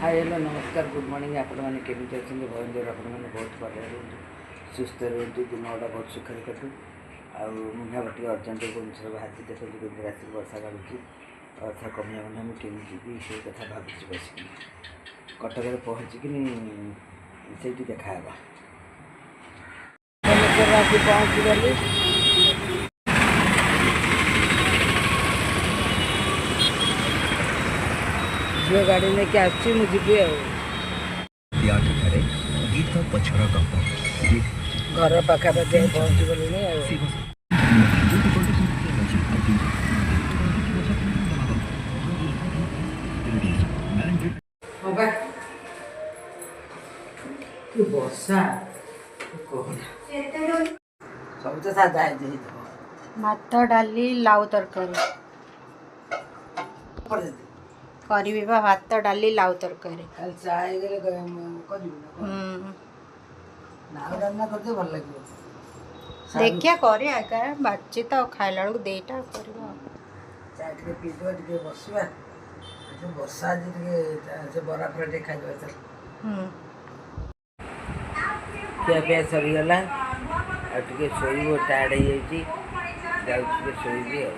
High, hello, ନମସ୍କାର, good morning. ଆପଣମାନେ କେମିତି ଅଛନ୍ତି? ଭଗବାନ ଆପଣମାନେ ବହୁତ ଭଲରେ ରୁହନ୍ତୁ, ସୁସ୍ଥ ରୁହନ୍ତୁ, ଦିନ ଗୁଡ଼ା ବହୁତ ସୁଖରେ କଟୁ। ଆଉ ମୁଁ ଭାବ ଟିକେ ଅର୍ଜେଣ୍ଟ ଭୁବନେଶ୍ୱର ବାହାରିଛି। ଦେଖନ୍ତୁ କେମିତି ରାତିରେ ବର୍ଷା ଗାଳୁଛି। ବର୍ଷା କମିବା ମାନେ ମୁଁ କେମିତି ଯିବି, ସେଇ କଥା ଭାବୁଛି ବସିକି। କଟକରେ ପହଞ୍ଚିକିନି ସେଇଠି ଦେଖାହେବା। ଭୁବନେଶ୍ୱରରେ ଆସି ପହଞ୍ଚିଗଲି। ଝିଅ ଗାଡ଼ି ନେଇକି ଆସୁଛି, ମୁଁ ଯିବି। ଆଉ ଗୀତ ପଛର ଗପ। ଘର ପାଖାପାଖି ପହଞ୍ଚିଗଲିଣି। ଆଉ ହଁ ବା, କି ବର୍ଷା କହନା। ସବୁ ତ ସାଧା ହେଇଥିବ। ଭାତ, ଡାଲି, ଲାଉ ତରକାରୀ କରିବି ବା। ଭାତ, ଡାଲି, ଲାଉ ତରକାରୀ। କାଲି ଚା ହେଇଗଲେ କରିବି ନା? ଲାଉ ଡାଲମା କରିଦେ, ଭଲ ଲାଗିବ। ଦେଖିଆ କରିବା। ଏକା ବାଜିଛି ତ, ଖାଇଲା ବେଳକୁ 2ଟା କରିବା। ଚା ଟିକେ ପିଇଦେବା, ଟିକେ ବସିବା। ବର୍ଷା ଆଜି ଟିକେ, ସେ ବରା ଫରା ଟିକେ ଖାଇଦେବା। ଚାଲ, ଖିଆ ପିଆ ସରିଗଲା। ଆଉ ଟିକେ ଶୋଇବୁ, ଟାୟାର୍ଡ଼ ହେଇଯାଇଛି। ଯାଉଛି ଟିକେ ଶୋଇବି। ଆଉ